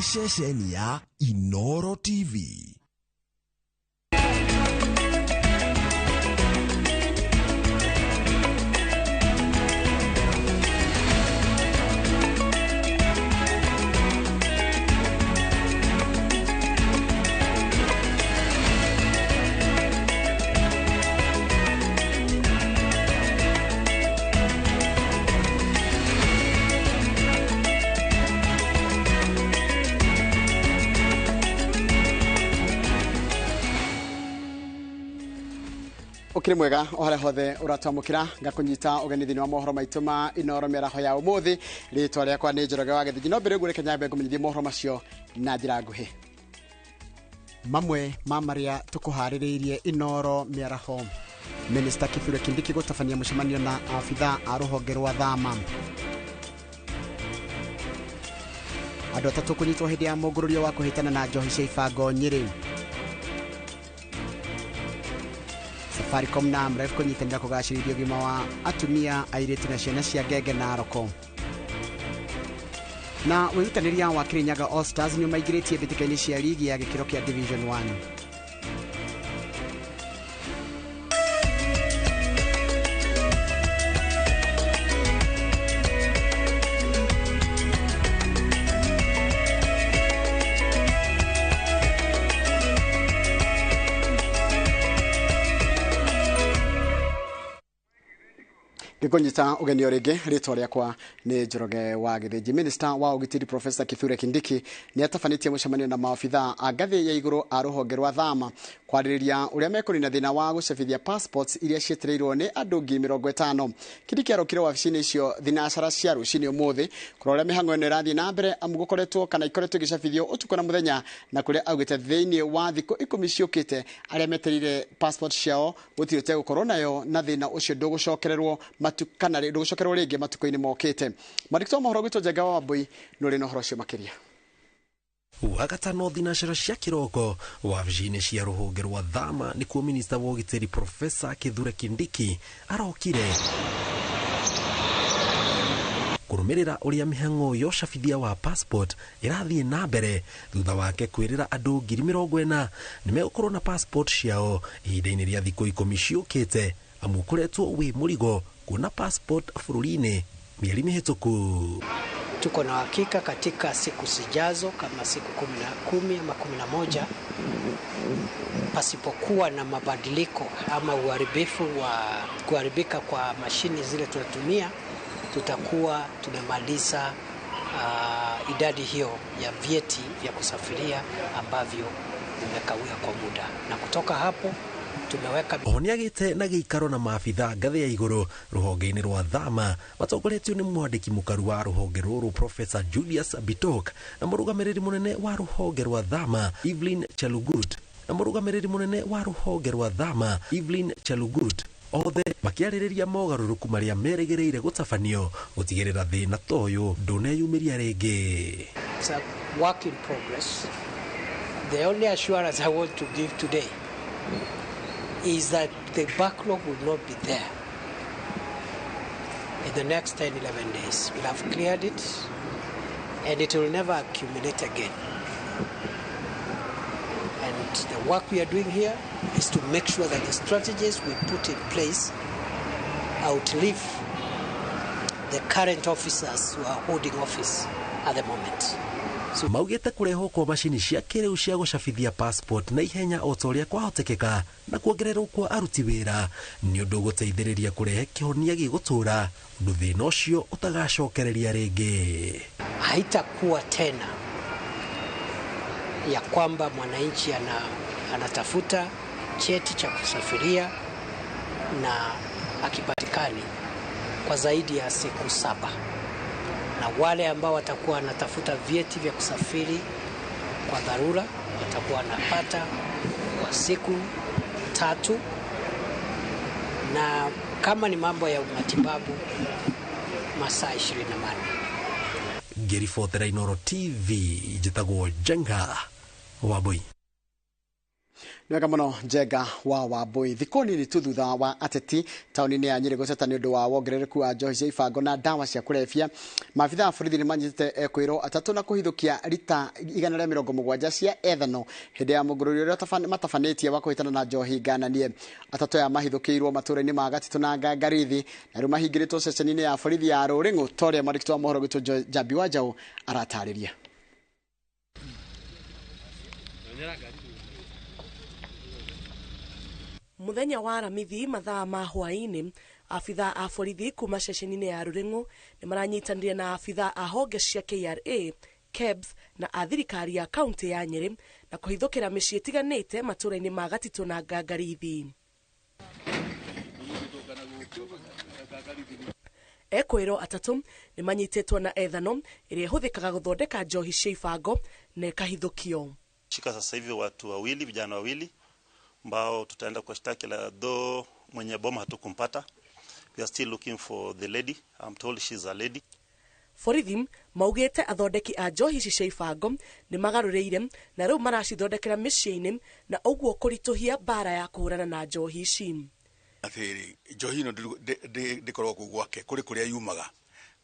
Nĩ ceceni ya Inoro TV. Ukiri mwega o haria hothe uratwamukira ngakunyita ugeni thiini wa mohoro maitu ma Inoro miaraho ya umuthi. Ritwa riakwa ni Njoroge wa Githinji, no mbere uguo reke nyambe ngumenyithie mohoro macio na njira nguhi. Mamwe ma maria tukuhaririirie Inoro miaraho: Minister Kithure Kindiki gutabania mucemanio na abithaa a ruhonge rwa thama. Andu atatu kunyitwo hindi ya mungururio wa kuhitana na njohi cia ibango Nyeri. Safaricom na Amref kunyitanira kugacĩrithia ũgima wa atumia, airĩtu na ciana cia ngenge Narok. Na wĩrutanĩria wa Kirinyaga All Stars nĩũmaingĩrĩtie mbĩtĩka-inĩ cia ligi ya gĩkĩro kĩa Division 1. Ngikunyita ugeni o ringi, ritwa riakwa ni Njoroge wa Githinji. Minister wa ugitiri Professor Kithure Kindiki ni atabanitie mucemanio na maabithaa a ngathi ya iguru a ruhonge rwa thama kwaririria uria mekunina thina wa gucabithia passports iria cietereirwo ni andu 50,000. Kindiki arokire wabici-inĩ icio thinacara cia rucini umuthi kurora mihango ino irathie na mbere, amu gukoretwo kana ikoretwo igicabithio utuku na muthenya, na kuria augite thiini wa thiku 10 ciukite aria metereire passport ciao gutiri utegukorwo nayo na thina ucio ndugucokererwo kana ndũgũcokerwo rĩngĩ matukũ-inĩ mokĩte. Mwandĩki wa mohoro gwitũ Njenga wa Wambui nĩ ũrĩ na ũhoro ũcio makĩria. Wagatano thinacara cia kiroko wabici-inĩ cia rũhonge rwa thama nĩkuo minista wa ũgitĩri Profesa Kithure Kindiki arokire kũrũmĩrĩra ũrĩa mĩhang'o ya ũcabithia wa passport ĩrathiĩ na mbere thutha wake kwĩrĩra andũ 40,000 nĩmegũkorwo na passport ciao ihinda-inĩ rĩa thikũ 10 ciũkĩte, amu ũkoretwo wĩ mũrigo kuona passport bũrũri-inĩ mieri mĩhĩtũku. Tuko na hakika katika siku zijazo kama siku 10 ama 11, pasipokuwa na mabadiliko ama uharibifu wa kuharibika kwa mashini zile tunatumia, tutakuwa tumemaliza idadi hiyo ya vyeti vya kusafiria ambavyo vimekawia kwa muda, na kutoka hapo tumeweka. Oho nĩagĩte na gĩikaro na maabithaa ngathĩ ya igũrũ rũhonge-inĩ rwa thama matongoretio nĩ mwandĩki mũkaru wa rũhonge rũrũ Professor Julius Bitok na mũrũgamĩrĩri mũnene wa rũhonge rwa thama Evelyn Chelugut na mũrũgamĩrĩri mũnene wa rũhonge rwa thama Evelyn Chelugut, othe makĩarĩrĩria mogarũrũku marĩa merĩgĩrĩire gũtabanio gũtigĩrĩra thĩna ta ũyũ ndũneyumĩria rĩngĩ. It's a work in progress. The only assurance I want to give today is that the backlog will not be there in the next 10-11 days. We'll have cleared it and it will never accumulate again. And the work we are doing here is to make sure that the strategies we put in place outlive the current officers who are holding office at the moment. So, maugĩte kũrehwo kwa macini cia kĩrĩu cia gũcabithia passport na ihenya o ta ũrĩa kwahotekeka na kuongererwo kwa aruti wĩra nĩ ũndũ ũgũteithĩrĩria kũrehe kĩhonia gĩgũtũra ũndũ thĩna ũcio ũtagacokereria rĩngĩ. Haitakuwa tena ya kwamba mwananchi anatafuta cheti cha kusafiria na akipatikani kwa zaidi ya siku 7. Na wale ambao watakuwa wanatafuta vyeti vya kusafiri kwa dharura watakuwa wanapata kwa siku 3, na kama ni mambo ya matibabu masaa 24. Ngĩribotera Inoro TV, njĩtagwo Njenga Wambui. Nĩ wega mũno Njenga wa Wambui. Thikũ nini tu thutha wa ateti taũni-inĩ ya Nyĩrĩ gũteta nĩ ũndũ wa wongerereku wa njohi cia ibango na ndawa cia kũrebia, maabitha a borithi nĩ manyitĩte ekwĩrwo atatũ na kũhithũkia rita 170 cia ethano hĩndĩ ya mũngũrũrio ũrĩa matabanĩtie wa kũhĩtana na njohi ngananie. Atatũ aya mahithũkĩirwo matũũra-inĩ ma Gatitũ na Ngangarithi na rĩu mahingĩrĩtwo ceceni-inĩ ya borithi ya Rũrĩng'ũ ta ũrĩa mwandĩki wa mohoro witũ Njambi wa Njaũ aratarĩria. Muthenya wa Aramithi mathaa ma hwaini, abitha a borithi kuma ceceni-inĩ ya Rũrĩng'ũ nĩ maranyitanĩire na abitha a honge cia KRA, KEBS na a thirikari ya kaunti ya Nyĩrĩ na kũhithũkĩra mĩciĩ ĩtiganĩte matũũra-inĩ ma Gatitũ na Ngangarithi. Ekwĩrwo atatũ nĩ manyitĩtwo na ethano ĩrĩa ĩhũthĩkaga gũthondeka njohi cia ibango na ĩkahithũkio. Shika sasa hivi watu wawili, vijana wawili ambao tutaenda kwa shtaki la though mwenye boma hatukumpata. We are still looking for the lady. I'm told she's a lady. Borithi maugĩte athondeki a njohi ici cia ibango nĩ magarũrĩire na rĩu maracithondekera mĩciĩ-inĩ na ũguo kũritũhia mbara ya kũhũrana na njohi ici. Atĩrĩrĩ, njohi ĩno ndĩkoragwo kũu gwake, kũrĩ kũrĩa yumaga.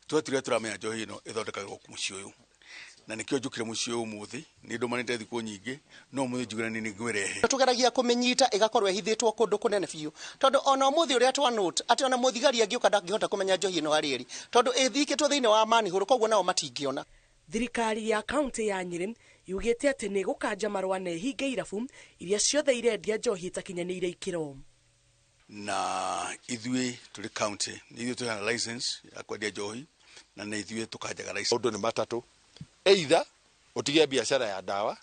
Twatuire tũramenya njohi ĩno ĩthondekagĩrwo mũciĩ ũyũ, na nĩkĩo njũkire mũciĩ ũyũ ũmũthĩ. Nĩ ndũmanĩte thikũ nyingĩ, no ũmũthĩ njugire nĩ ngwĩrehe. Tũgeragia kũmĩnyita ĩgakorwo ĩhithĩtwo kũndũ kũnene biũ, tondũ ona ũmũthĩ ũrĩa twa note atĩ ona mũthigari angĩũka ndangĩhota kũmenya njohi ĩno harĩa ĩrĩ, tondũ ĩthikĩtwo thĩinĩ wa manihũrũ, koguo nao matingĩona. Thirikari ya kaunti ya Nyĩrĩ yugĩte atĩ nĩ gũkanja marũa na ĩhinge irabu iria ciothe irendia njohi itakinyanĩire ikĩro. Na ithuĩ tũrĩ county, nĩ ithuĩ tũheanaga license ya kwendia njohi, na nĩ ithuĩ tũkanjaga license. Maũndũ nĩ matatũ: either ũtige biacara ya ndawa,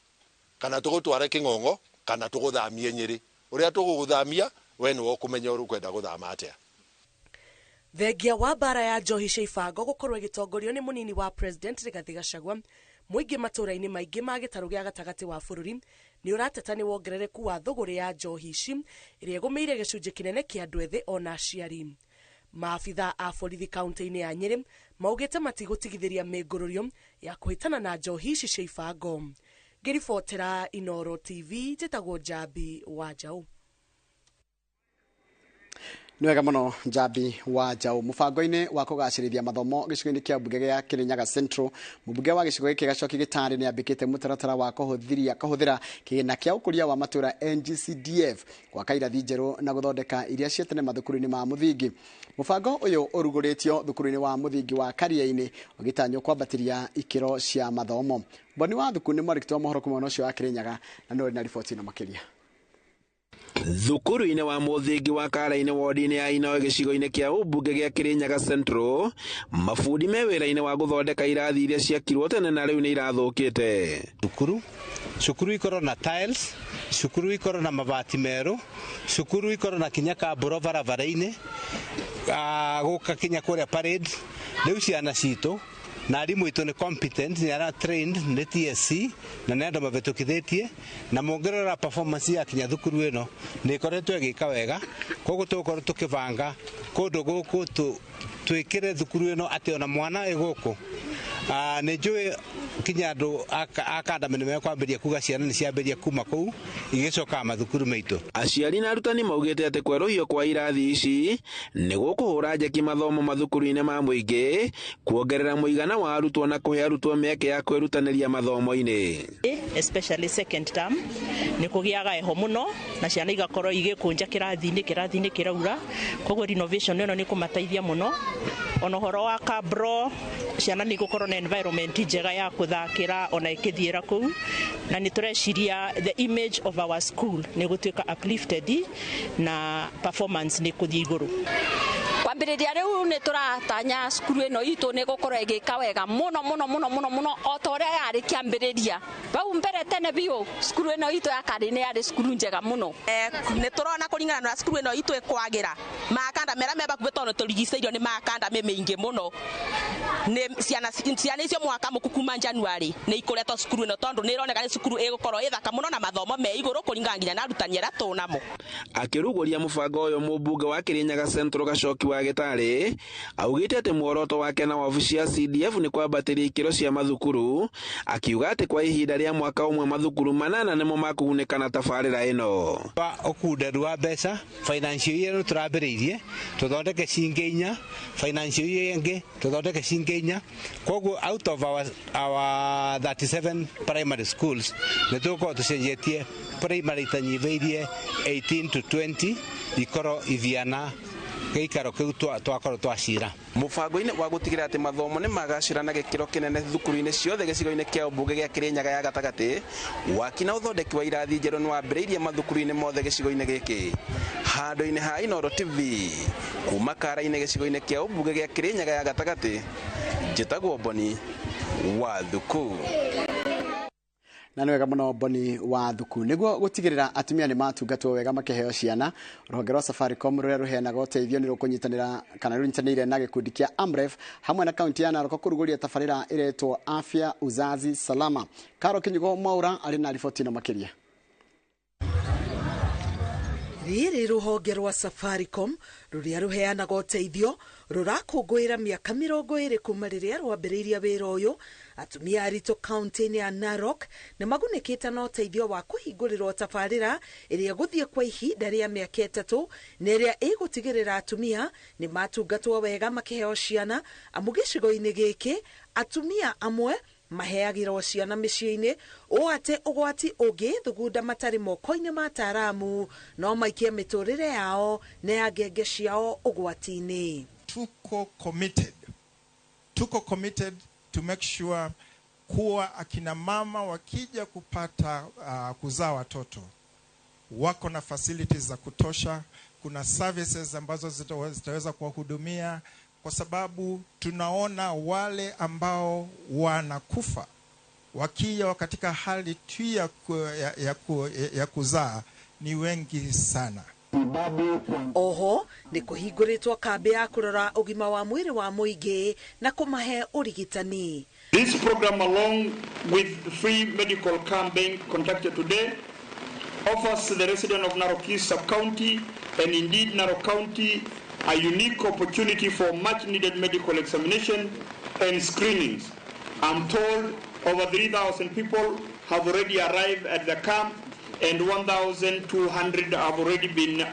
kana tũgũtware kĩng'ong'o, kana tũgũthamie Nyĩrĩ. Ũrĩa tũgũgũthamia we nĩwe ũkũmenya ũrĩa ũkwenda gũthama atĩa. Thengia wa mbara ya njohi cia ibango gũkorwo ĩgĩtongorio nĩ mũnini wa president Rigathĩ Gachagua, mũingĩ matũũra-inĩ maingĩ ma gĩtarũ gĩa gatagatĩ wa bũrũri nĩ ũrateta nĩ wongerereku wa thũgũrĩ ya njohi ici ĩrĩa ĩgũmĩire gĩcunjĩ kĩnene kĩa andũ ethĩ ona aciari. Maabitha a borithi kaunti-inĩ ya Nyĩrĩ maugĩte matigũtigithĩria mĩngũrũrio ya kũhĩtana na njohi ici cia ibango. Ngĩribotera Inooro TV, njĩtagwo Njambi wa Njaũ. Nĩ wega mũno Njambi wa Njaũ. Mũbango-inĩ wa kũgacĩrithia mathomo gĩcigo-inĩ kĩa mbunge gĩa Kĩrĩnyaga Central, mũmbunge wa gĩcigo gĩkĩ Gacoki Gĩtarĩ nĩ ambĩkĩte mũtaratara wa kũhũthĩra kĩgĩna kĩa ũkũria wa matũũra NGCDF gwaka irathi njerũ na gũthondeka iria cia tene mathukuru-inĩ ma mũthingi. Mũbango ũyũ ũrugũrĩtio thukuru-inĩ wa mũthingi wa Kariainĩ ũgĩtanywo kwambatĩria ikĩro cia mathomo. Mboni wa thuku nĩ mwandĩki wa mohoro kuma mwena ũcio wa Kĩrĩnyaga na nĩ ũrĩ na riboti ĩno makĩria. Thukuru-inĩ wa mũthingi wa Karainĩ wodi-inĩ ya Inoe gĩcigo-inĩ kĩa ũmbunge gĩa Kĩrĩnyaga Central, mabundi me wĩra-inĩ wa gũthondeka irathi iria ciakirwo tene na rĩu nĩ irathũkĩte. Cukuru ikorwo na tiles, cukuru ikorwo na mabati merũ, cukuru ikorwo na kinya kambũro barabara-inĩ, gũka kinya kũrĩa parade. Rĩu ciana citũ na arimũ itũ nĩ competent, nĩ ara trained nĩ TSC na nĩ andũ mabĩtũkithĩtie, na mũngĩrora performance ya kinya thukuru ĩno nĩ ĩkoretwo ĩgĩka wega. Koguo tũgũkorwo tũkĩbanga kũndũ gũkũ twĩkĩre thukuru ĩno atĩ ona mwana ĩ gũkũ. Nĩ njũĩ kinya andũ a academy nĩ mekwambĩrĩria kuga ciana nĩ ciambĩrĩria kuma kũu igĩcokaga mathukuru maitũ. Aciari na arutani maugĩte atĩ kwerũhio kwa irathi ici nĩ gũkũhũra njeki mathomo mathukuru-inĩ ma mũingĩ, kuongerera mũigana wa arutwo na kũhe arutwo mĩeke ya kwĩrutanĩria mathomo-inĩ. Especially second term nĩ kũgĩaga heho mũno na ciana igakorwo igĩkũnja kĩrathi-inĩ kĩraura, koguo renovation ĩno nĩ kũmateithia mũno. Ona ũhoro wa kabro, ciana nĩ igũkorwo na environment njega ya kũthakĩra ona ĩkĩthiĩra kũu, na nĩ tũreciria the image of our school nĩ gũtuĩka uplifted na performance nĩ kũthiĩ igũrũ. Kwambĩrĩria rĩu nĩ tũratanya cukuru ĩno itũ nĩ gũkorwo ĩgĩka wega mũno mũno mũno mũno mũno o ta ũrĩa yarĩ kĩambĩrĩria. Bau mbere tene biũ cukuru ĩno itũ ya Karĩ nĩ yarĩ cukuru njega mũno. Nĩ tũrona kũringana na cukuru ĩno itũ ĩkwagĩra makanda mera me bakuhĩ tondũ tũrigicĩirio nĩ makanda me mĩingĩ mũno. Nĩ ciana icio mwaka mũku kuma January nĩ ikũretwo cukuru ĩno tondũ nĩ ĩroneka nĩ cukuru ĩgũkorwo ĩthaka mũno na mathomo me igũrũ kũringana nginya na arutani arĩa tũnamo. Akĩrugũria mũbango ũyũ mũmbunge wa Kĩrĩnyaga Central Gacoki wa ndagĩtarĩ augĩte atĩ muoroto wake na wabici ya CDF nĩ kwambatĩria ikĩro cia mathukuru, akiuga atĩ kwa ihinda rĩa mwaka ũmwe mathukuru 8 nĩmo makũgunĩka na tabarĩra ĩno. Wa ũkunderu wa mbeca financial year ĩno tũrambĩrĩirie tũthondeke ciringi 4, financial year ĩngĩ tũthondeke ciringi 4, koguo out of our 37 primary schools nĩ tũgũkorwo tũcenjetie primary itanyihĩirie 18 to 20 ikorwo ithiana gĩikaro kĩu twakorwo twacira. Mũbango-inĩ wa gũtigĩrĩra atĩ mathomo nĩ magacĩra na gĩkĩro kĩnene thukuru-inĩ ciothe gĩcigo-inĩ kĩa ũmbunge gĩa Kĩrĩnyaga ya gatagatĩ, waki na ũthondeki wa irathi njerũ nĩ wambĩrĩirie mathukuru-inĩ mothe gĩcigo-inĩ gĩkĩ. Handũ-inĩ ha Inooro TV kuma Karainĩ gĩcigo-inĩ kĩa ũmbunge gĩa Kĩrĩnyaga ya gatagatĩ, njĩtagwo Boni wa Thuku. Na nĩ wega mũno Boni wa Thuku. Nĩguo gũtigĩrĩra atumia nĩ matungatwo wega makĩheo ciana, rũhonge rwa Safaricom rũrĩa rũheanaga ũteithio nĩ rũkũnyitanĩra kana rũnyitanĩire na gĩkundi kĩa Amref hamwe na kaunti ya Narok kũrugũria tabarĩra ĩretwo Afya Uzazi Salama. Karo Kinyugo Mwaura arĩ na riboti ĩno makĩria. Rĩrĩ rũhonge rwa Safaricom rũrĩa rũheanaga ũteithio rũrakũngũĩra mĩaka 20 kuma rĩrĩa rwambĩrĩirie wĩra ũyũ. Atumia aritũ kaunti-inĩ ya Narok nĩ magunĩkĩte na ũteithio wa kũhingũrĩrwo tabarĩra ĩrĩa ĩgũthiĩ kwa ihinda rĩa mĩaka 3 na ĩrĩa ĩgũtigĩrĩra atumia nĩ matungatwo wega makĩheo ciana, amu gĩcigo-inĩ gĩkĩ atumia amwe maheagĩrwo ciana mĩciĩ-inĩ ũũ atĩ ũgwati ũngĩthugunda matarĩ moko-inĩ ma ataaramu no maikie mĩtũrĩre yao na ya ngenge ciao ũgwati-inĩ. Tuko committed to make sure kuwa akina mama wakija kupata kuzaa watoto wako na facilities za kutosha, kuna services ambazo zitaweza kuwahudumia, kwa sababu tunaona wale ambao wanakufa wakiwa katika hali tu ya kuzaa ni wengi sana. Oho nĩ kũhingũrĩtwo kambĩ ya kũrora ũgima wa mwĩrĩ wa mũingĩ na kũmahe ũrigitani. This program, along with the free medical campaign conducted today, offers the resident of Narok East Sub-County and indeed Narok County a unique opportunity for much needed medical examination and screenings. I'm told over 3,000 people have already arrived at the camp and 1,200 have already been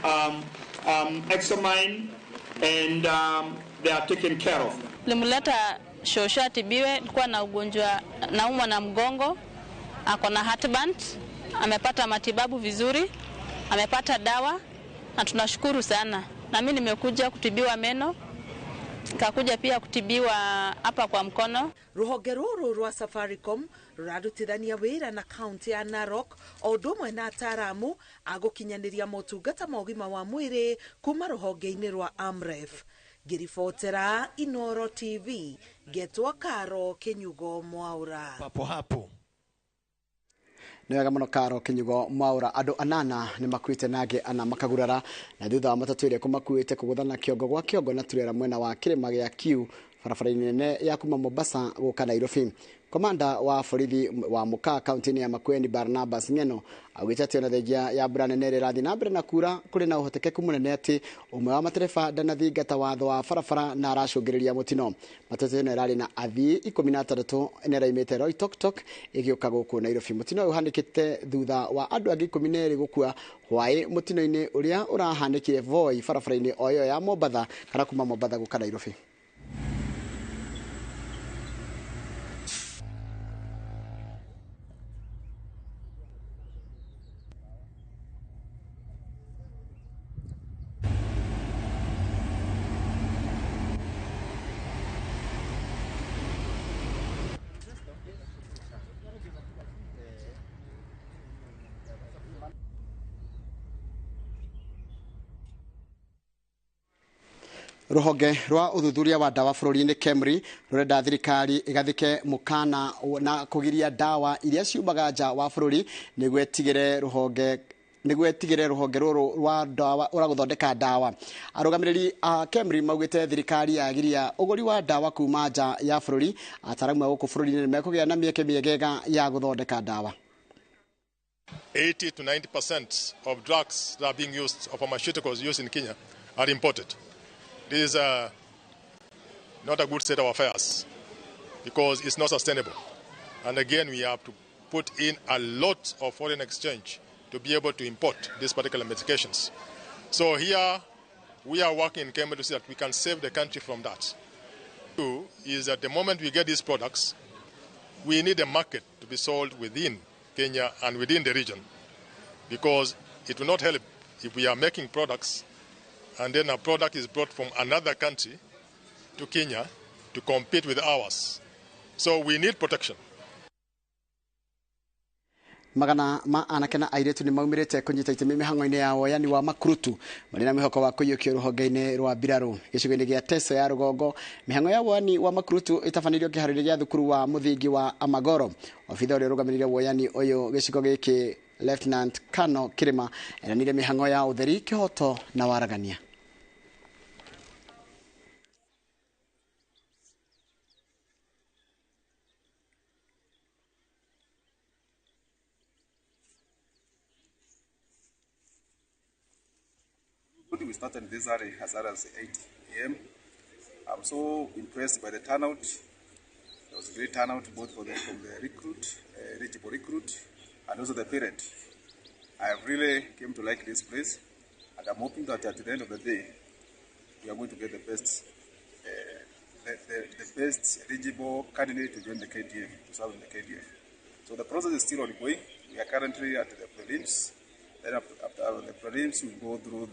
examined and they are taken care of. Limleta shosho atibiwe, alikuwa na ugonjwa, naumwa na mgongo, ako na heartburn, amepata matibabu vizuri, amepata dawa na tunashukuru sana. Na mimi nimekuja kutibiwa meno, nikakuja pia kutibiwa hapa kwa mkono. Ruhonge rũrũ rwa Safaricom rũrarutithania wĩra na kaunti ya Narok o ũndũ ũmwe na ataaramu a gũkinyanĩria motungata ma ũgima wa mwĩrĩ kuma rũhonge-inĩ rwa Amref. Ngĩribotera Inooro TV ngetwo Karo Kinyugo Mwaura. Papo hapo. Nĩ wega mũno Karo Kinyugo Mwaura. Andũ 8 nĩ makuĩte na angĩ 4 makagurara na thutha wa matatũ ĩrĩa kũmakuĩte kũgũthana kĩongo gwa kĩongo na turera mwena wa kĩrĩma gĩa Kiu barabara-inĩ nene ya kuma Mombasa gũka Nairobi. Komanda wa borithi wa Mukaa kaunti-inĩ ya Makueni Barnabas Ng'eno augĩte atĩ ona thengia ya mbura nene ĩrĩa ĩrathiĩ na mbere na kura, kũrĩ na ũhotekeku mũnene atĩ ũmwe wa matereba ndanathingata watho wa barabara na aracũngĩrĩria mũtino. Matatũ ĩno ĩrarĩ na athii 16 na ĩraimĩte Loitoktok ĩgĩũka gũkũ Nairobi. Mũtino ũyũ ũhanĩkĩte thutha wa andũ angĩ 12 gũkua hwaĩ mũtino-inĩ ũrĩa ũrahanĩkire Voi barabara-inĩ o ĩyo ya Mombatha kana kuma Mombatha gũka Nairobi. Ruhonge rwa uthuthuria wa ndawa bũrũri-inĩ KEMRI rũrenda thirikari ĩgathĩke mũkana na kũgiria ndawa iria ciumaga nja wa bũrũri nĩguo ĩtigĩre rũhonge rũrũ rwa ndawa ũra gũthondeka ndawa. Arũgamĩrĩri a KEMRI maugĩte thirikari yagiria ũgũri wa ndawa kuma nja ya bũrũri, ataaramu a gũkũ bũrũri-inĩ nĩmekũgĩa na mĩeke mĩegega ya gũthondeka ndawa. 80 to 90% of drugs that are being used, or pharmaceuticals used in Kenya, are imported. This is not a good state of affairs because it's not sustainable. And again, we have to put in a lot of foreign exchange to be able to import these particular medications. So here we are working in KEMRI to see that we can save the country from that. Two is that the moment we get these products, we need a market to be sold within Kenya and within the region, because it will not help if we are making products and then a product is brought from another country to Kenya to compete with ours. So we need protection. Magana ma anake na airĩtu nĩ maumĩrĩte kũnyita itemi mĩhang'o-inĩ ya woyani wa makurutu marĩ na mwĩhoko wa kũiyũkio rũhonge-inĩ rwa mbirarũ gĩcigo-inĩ gĩa Teso ya rũgongo. Mĩhang'o ya woyani wa makurutu ĩtabanĩrio kĩharo-inĩ gĩa thukuru wa mũthingi wa Amagoro. Obitha ũrĩa ũrũgamĩrĩire woyani ũyũ gĩcigo gĩkĩ Lieutenant Kano Kirima eranire mĩhang'o ya ũtheri, kĩhoto na waragania. We started this early, as early as 8 a.m. I'm so impressed by the turnout. There was a great turnout both for the, from the recruit, eligible recruit, and also the parent. I have really came to like this place, and I'm hoping that at the end of the day, we are going to get the best, the best eligible candidate to join the KDF, to serve in the KDF. So the process is still ongoing. We are currently at the prelims. Then after the prelims, we go through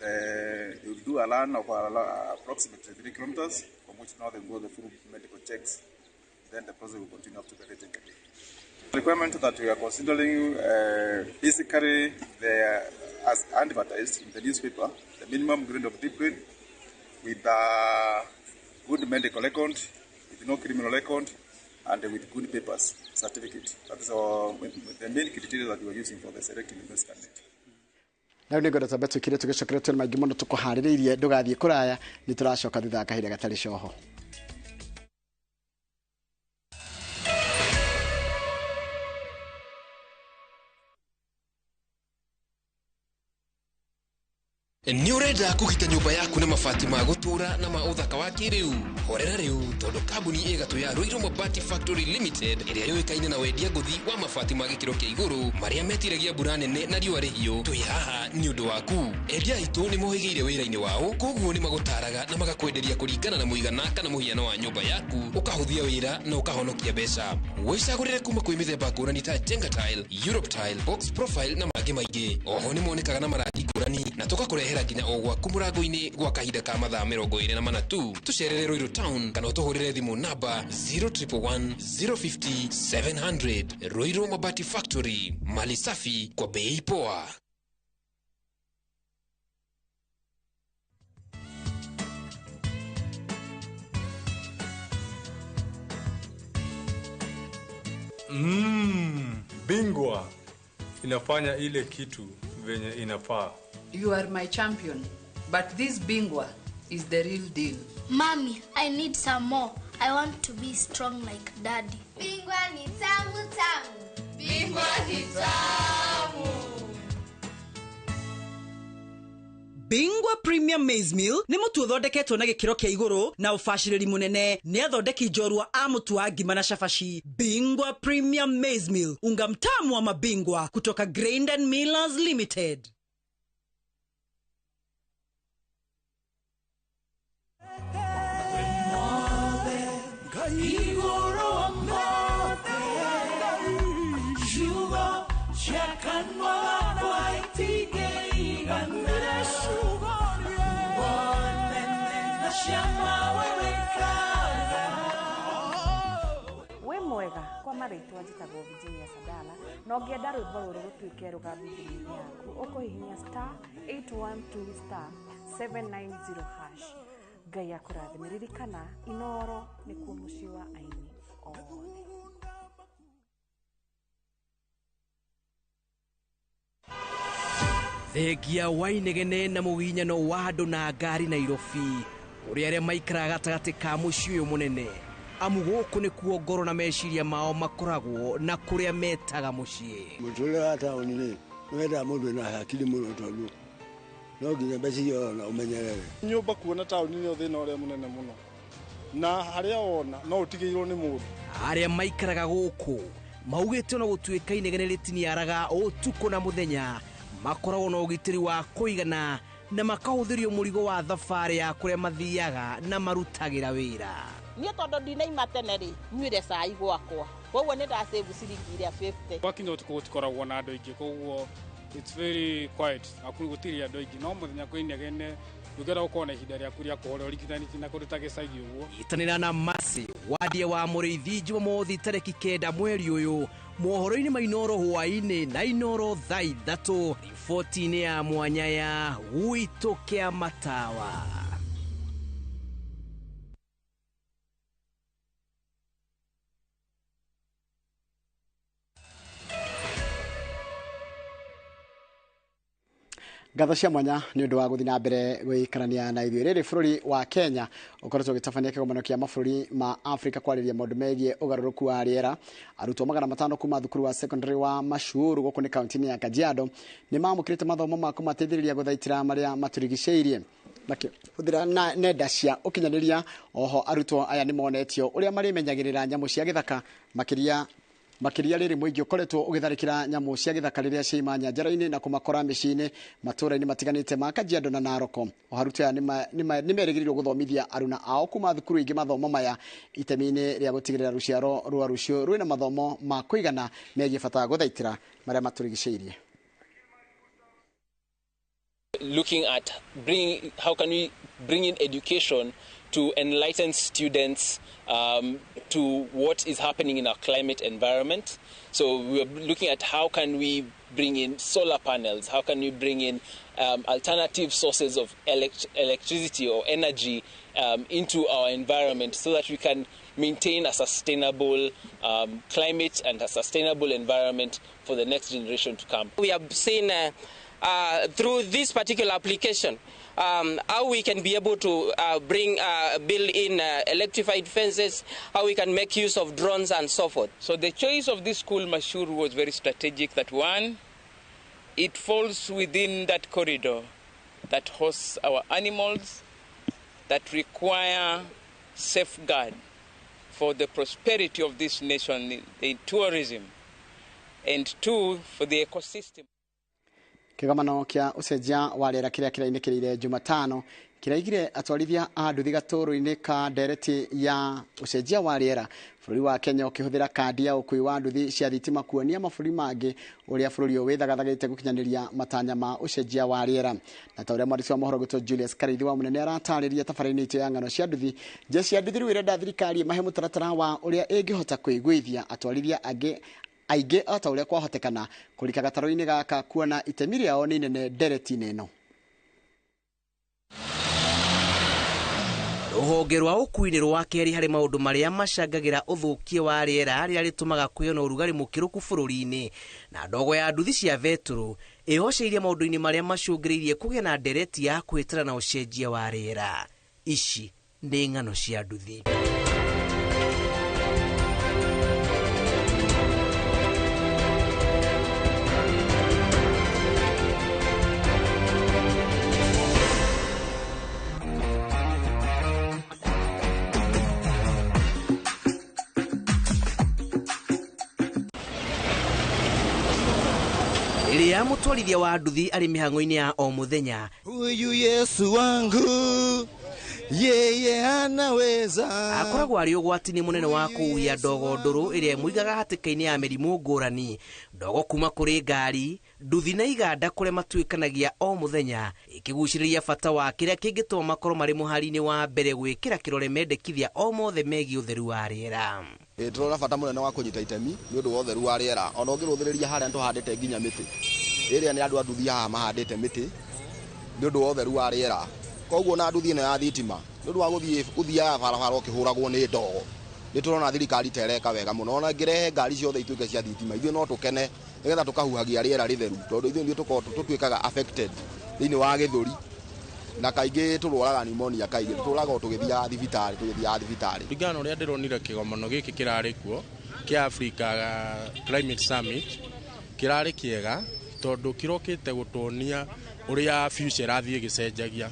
they will do a run of approximately 3 kilometers, from which now they go the full medical checks. Then the process will continue up to the rating. The requirement that we are considering, basically, as advertised in the newspaper, the minimum grade of discipline with a good medical record, with no criminal record, and with good papers, certificate. That is the main criteria that we are using for the selecting the best candidate. Na nĩ ngwenda twambe twĩkire tũgĩcokere twĩna maingĩ mũno tũkũharĩrĩirie, ndũgathiĩ kũraya, nĩ tũracoka thutha wa kahinda gatarĩ coho. Nĩ ũrenda kũgita nyũmba yaku na mabati ma gũtũra na ma ũthaka wa kĩrĩu? Horera rĩu tondũ kambuni ĩgatũ ya Ruiru Mabati Factory Limited ĩrĩa yũĩkaine na wendia ngũthi wa mabati ma gĩkĩro kĩa igũrũ marĩa metiragia mbura nene na riũa rĩhiũ, twĩ haha nĩ ũndũ waku. Endia aitũ nĩ mohĩgĩire wĩra-inĩ wao, koguo nĩ magũtaraga na magakwenderia kũringana na mũigana kana mũhiano wa nyũmba yaku, ũkahũthia wĩra na ũkahonokia mbeca. Wĩcagũrĩre kuma kwĩ mĩthemba ngũrani ta Jenga Tile, Europe Tile, Box Profile na mangĩ maingĩ. Oho nĩ monekaga na marangi ngũrani na tũgakũrehera nginya o gwaku mũrango-inĩ gwa kahinda ka mathaa 24 tu. Tũcerere Ruiru Town kana ũtũhũrĩre thimũ namba 0111 050 700. Ruiru Mabati Factory, mali safi kwa bei poa. Bingwa inafanya ile kitu venye inafaa. You are my champion, but this Bingwa is the real deal. Mommy, I need some more. I want to be strong like Daddy. Bingwa ni tamu tamu. Bingwa ni tamu. Bingwa Premium Maize Meal nĩ mũtu ũthondeketwo na gĩkĩro kĩa igũrũ na ũbacĩrĩri mũnene nĩ athondeki njorua a mũtu wa ngima na cabaci. Bingwa Premium Maize Meal, unga mtamu wa mabingwa kutoka Grain and Millers Limited. We mwega kwa marĩtwa njĩtagwo Virginia Sadala na ũngĩenda rwĩmbo rũrũ rũtuĩke rũgambi thimũ-inĩ yaku ũkũhihinya star 812 star 790 hash. Ngai akũrathime. Ririkana Inooro nĩkuo mũciĩ wa aini othe. Thengia wa inegene na mũginyano wa andũ na ngari Nairobi ũrĩa arĩa maikaraga gatagatĩ ka mũciĩ ũyũ mũnene amu gũkũ nĩkuo ngoro na meciria mao makoragwo na kũrĩa metaga mũciĩ. Mũtũrĩre wa taũni rĩ nĩwendaga mũndũ wĩna hakiri mũno tondũ No nginya mbeca iria ũrona ũmenyerere. Nyũmba kuona taũni-inĩ thĩna ũrĩa mũnene mũno, na harĩa wona no ũtigĩirwo nĩ mũndũ. Arĩa maikaraga gũkũ maugĩte ona gũtuĩka inegene rĩtiniaraga ũtukũ na mũthenya, makoragwo na ũgitĩri wa kũigana na makahũthĩrio mũrigo wa thabarĩ ya kũrĩa mathiaga na marutagĩra wĩra. Niĩ tondũ ndinaima tene rĩ, nyuire cai gwakwa, koguo nĩ ndasave ciringi iria 50. Gwakinya ũtukũ gũtikoragwo na andũ aingĩ, koguo it's very quiet, gũtirĩ andũ aingĩ, no mũthenya kwĩ inegene ndũngĩenda gũkorwo na ihinda rĩaku rĩa kũhorera ũringithanĩtie na kũndũ ta gĩcagi ũguo. Nyitanĩra na Mercy Wandie wa Mũrĩithi Jumamothi tarĩki 9 mweri ũyũ mohoro-inĩ ma Inooro hwaĩ-inĩ na Inooro thaa 3 riboti-inĩ ya mwanya ya Gwitũ kĩa Matawa. Ngatho cia mwanya nĩ ũndũ wa gũthiĩ na mbere gũikarania na ithuĩ. Rĩrĩ bũrũri wa Kenya ũkoretwo ũgĩtabania kĩgomano kĩa mabũrũri ma Afrika kwarĩrĩria maũndũ megiĩ ũgarũrũku wa rĩera. Arutwo 500 kuma thukuru wa secondary wa Mashuru gũkũ nĩ kaunti-inĩ ya Kajiado nĩ mamũkĩrĩte mathomo ma kũmateithĩrĩria gũthaitĩra marĩa matũrigicĩirie makĩhũthĩra na nenda cia ũkinyanĩria. Oho arutwo aya nĩ monetio ũrĩa marĩmenyagĩrĩra nyamũ cia gĩthaka makĩria rĩrĩ mũingĩ ũkoretwo ũgĩtharĩkĩra nyamũ cia gĩthaka rĩrĩa ciaima nyanjara-inĩ na kũmakora mĩciĩ-inĩ matũũra-inĩ matiganĩte ma Kajiado na Narok. O arutwo aya nĩ merĩgĩrĩirwo gũthomithia aruna ao kuma thukuru ingĩ mathomo maya itemi-inĩ rĩa gũtigĩrĩra rũciaro rwa rũciũ rwĩna mathomo ma kũigana megiĩ bata wa gũthaitĩra marĩa matũrigicĩirie. Looking at how can we bring in education to enlighten students to what is happening in our climate environment. So we are looking at how can we bring in solar panels, how can we bring in alternative sources of electricity or energy into our environment so that we can maintain a sustainable climate and a sustainable environment for the next generation to come. We have seen through this particular application, how we can be able to build in electrified fences, how we can make use of drones and so forth. So the choice of this school, Mashuru, was very strategic. That one, it falls within that corridor that hosts our animals that require safeguard for the prosperity of this nation, the tourism, and two, for the ecosystem. Kĩgomano kĩa ũcenjia wa rĩera kĩrĩa kĩrainĩkĩrĩire Jumatano kĩraigire atwarithia a nduthi gatũrũ-inĩ ka ndereti ya ũcenjia wa rĩera. Bũrũri wa Kenya ũkĩhũthĩra kandi ya ũkuui wa nduthi cia thitima kuonia mabũrũri mangĩ ũrĩa bũrũri ũyũ wĩthagathagĩte gũkinyanĩria matanya ma ũcenjia wa rĩera. Na ta ũrĩa mwandĩki wa mohoro gwitũ Julius Karithi wa Mũnene aratarĩria tabarĩra-inĩ itũ ya ng'ano cia nduthi, jeshi ya nduthi rĩu ĩrenda thirikari ĩmahe mũtaratara wa ũrĩa ĩngĩhota kũiguithia atwarithia angĩ aingĩ o ta ũrĩa kwahotekana kũrika gatarũ-inĩ gaka kuona itemi rĩao nĩ inene ndereti-inĩ ĩno. Rũhonge rwa ũkuui nĩ rwa kerĩ harĩ maũndũ marĩa macangagĩra ũthũkia wa rĩera rĩrĩa rĩtũmaga kũgĩe na ũrugarĩ mũkĩrũku bũrũri-inĩ, na ndogo ya nduthi cia betũrũ ĩhoceirie maũndũ-inĩ marĩa macũngĩrĩirie kũgĩa na ndereti ya kũhĩtana na ũcenjia wa rĩera. Ici nĩ ng'ano cia nduthi. Rĩrĩa mũtwarithia wa nduthi arĩ mĩhang'o-inĩ ya o mũthenya, huyu Yesu wangu yeye anaweza, akoragwo arĩ ũgwati-inĩ mũnene wa kũhuhia ndogo ndũrũ ĩrĩa ĩmũigaga hatĩka-inĩ ya mĩrimũ ngũrani. Ndogo kuma kũrĩ ngari, nduthi na iganda kũrĩa matuĩkanagia o mũthenya, ĩkĩgucĩrĩria bata wa kĩrĩa kĩngĩtũma makorwo marĩ mũhari-inĩ wa mbere gwĩkĩra kĩrore mendekithia o mothe megiĩ ũtheru wa rĩera. Tũrona bata mũnene wa kũnyita itemi nĩ ũndũ wa ũtheru wa rĩera. Ona ũngĩrũthĩrĩria harĩa tũhandĩte nginya mĩtĩ ĩrĩa nĩ andũ a nduthi haha mahandĩte mĩtĩ nĩ ũndũ wa ũtheru wa rĩera. Koguo na nduthi ĩno ya thitima nĩ ũndũ wa gũthiaga barabara ũkĩhũragwo nĩ ndogo, nĩ tũrona thirikari ta ĩreka wega mũno. Ona ĩngĩrehe ngari ciothe ituĩke cia thitima, ithuĩ no tũkene nĩgetha tũkahuhagia rĩera rĩtheru, tondũ ithuĩ nĩ tũtuĩkaga affected thĩinĩ wa gĩthũri, na kaingĩ tũrwaraga pneumonia, kaingĩ tũrwaraga o tũgĩthiaga thibitarĩ. Kũringana na ũrĩa ndĩronire kĩgomano gĩkĩ kĩrarĩ kuo kĩa Africa Climate Summit kĩrarĩ kĩega tondũ kĩrokĩte gũtuonia Ũrĩa future ĩrathiĩ ĩgĩcenjagia,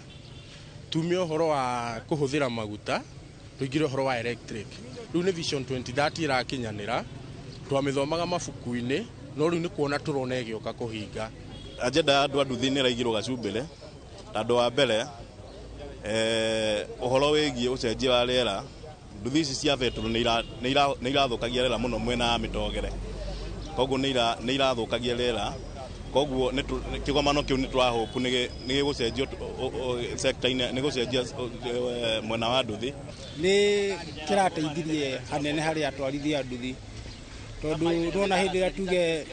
tume ũhoro wa kũhũthĩra maguta tũingĩre ũhoro wa electric. Rĩu nĩ Vision 2030 ĩrakinyanĩra, twamĩthomaga mabuku-inĩ, no rĩu nĩ kuona tũrona ĩgĩũka kũhinga. Agenda ya andũ a nduthi nĩ ĩraigĩrwo gacumbĩrĩ tondũ wa mbere ũhoro wĩgiĩ ũcenjia wa rĩera, nduthi ici cia betũrũ nĩ irathũkagia rĩera mũno mwena wa mĩtogere, koguo nĩ irathũkagia rĩera, koguo kĩgomano kĩu nĩ tũrahopu nĩ gĩgũcenjio sector-inĩ, nĩ gũcenjia mwena wa nduthi. Nĩ kĩrateithirie hanene harĩ atwarithia nduthi, tondũ ndona hĩndĩ ĩrĩa tuge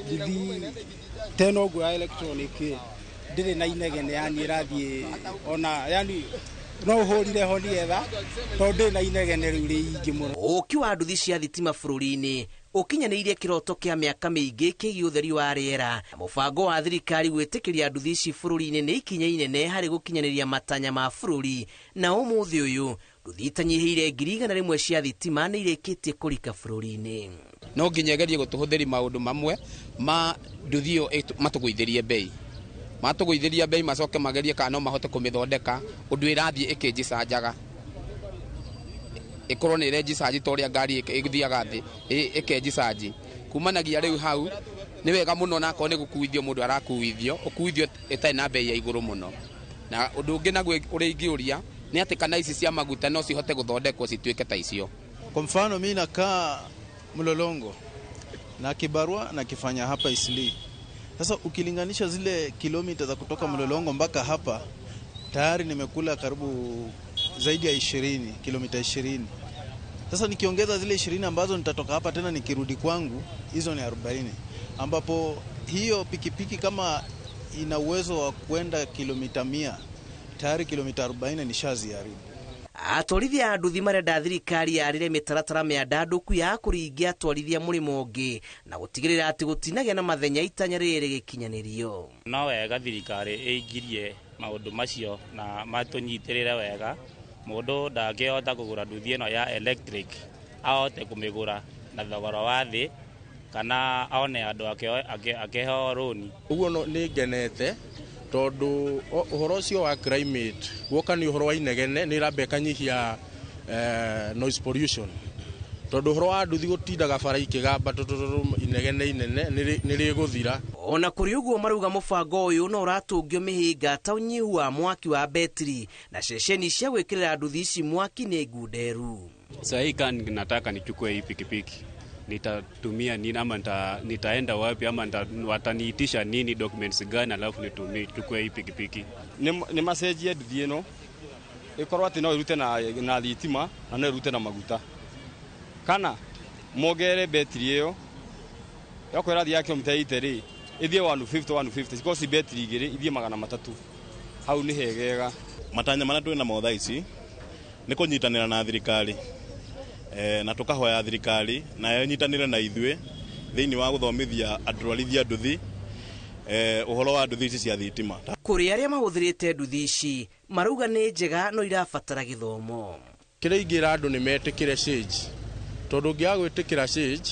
nduthi tena ũguo ya electronic ndĩrĩ na inegene, yani ĩrathiĩ ona yani no ũhũrire ho nĩgetha tondũ ndĩrĩ na inegene rĩu rĩingĩ mũno. Ũki wa nduthi cia thitima bũrũri-inĩ ũkinyanĩirie kĩroto kĩa mĩaka mĩingĩ kĩgiĩ ũtheri wa rĩera. Mũbango wa thirikari gwĩtĩkĩria nduthi ici bũrũri-inĩ nĩ ikinya inene harĩ gũkinyanĩria matanya ma bũrũri, na ũmũthĩ ũyũ nduthi itanyihĩire 100,000 cia thitima nĩ irĩkĩtie kũrika bũrũri-inĩ. No nginya ĩgerie gũtũhũthĩri maũndũ mamwe ma nduthi ĩyo matũgũithĩrie bei, matũgũithĩria bei macoke magerie kana no mahote kũmĩthondeka ũndũ ĩrathiĩ ĩkĩnjicanjaga, ĩkorwo nĩ ĩrenjicanji ta ũrĩa ngari ĩthiaga thĩ ĩkenjicanji. Kumanagia rĩu hau nĩ wega mũno, na akorwo nĩ gũkuithio mũndũ arakuithio ũkuithio ĩtarĩ na bei ya igũrũ mũno. Na ũndũ ũngĩ naguo ũrĩa ingĩũria nĩ atĩ kana ici cia maguta no cihote gũthondekwo cituĩke ta icio. Kwa mfano mimi nakaa Mlolongo na kibarua nakifanya hapa Isli. Sasa ukilinganisha zile kilomita za kutoka Mlolongo mpaka hapa, tayari nimekula karibu zaidi ya 20, kilomita 20. Sasa nikiongeza zile 20 ambazo nitatoka hapa tena nikirudi kwangu, hizo ni 40. Ambapo hiyo pikipiki kama ina uwezo wa kwenda kilomita 100, tayari kilomita 40 nishaziharibu. Atwarithia a nduthi marenda thirikari yarĩre mĩtaratara mĩandandũku ya kũringia atwarithia mũrĩmo ũngĩ na gũtigĩrĩra atĩ gũtinagĩa na mathenya itanya rĩrĩ rĩgĩkinyanĩrio. No wega thirikari ĩingĩrie maũndũ macio na matũnyitĩrĩre wega, mũndũ ndangĩhota kũgũra nduthi ĩno ya electric ahote kũmĩgũra na thogora wa thĩ kana one andũ akĩheo rũni. Ũguo nĩ ngenete tondũ ũhoro ũcio wa climate guoka nĩ ũhoro wa inegene nĩ ĩramba ĩkanyihia noise pollution, tondũ ũhoro wa nduthi gũtindaga bara ikĩgamba inegene inene nĩ rĩgũthira. Ona kũrĩ ũguo marauga mũbango ũyũ no ũratũngio mĩhĩnga ta ũnyihu wa mwaki wa betri na ceceni cia gwĩkĩrĩra nduthi ici mwaki nĩ ngunderu. Sahii kan nataka nichukue hii pikipiki, nitatumia nini ama nitaenda wapi ama wataniitisha nini, documents gani alafu nitumie chukue hii pikipiki? Nĩ macenjie nduthi ĩno ĩkorwo atĩ no ĩrute na thitima na no ĩrute na maguta, kana mongerere betri ĩyo yokorwo ĩrathiĩ ya kilomita 80 rĩ ĩthiĩ 150 150, cikorwo ci betri igĩrĩ ithiĩ 300. Hau nĩ hegega. Matanya marĩa twĩ namo thaa ici nĩ kũnyitanĩra na thirikari na tũkahoya thirikari nayo ĩnyitanĩre na ithuĩ thĩinĩ wa gũthomithia atwarithia nduthi ũhoro wa nduthi ici cia thitima. Kũrĩ arĩa mahũthĩrĩte nduthi ici marauga nĩ njega no irabatara gĩthomo. Kĩrĩa ingĩra andũ nĩ metĩkĩre change, tondũ ũngĩaga gwĩtĩkĩra change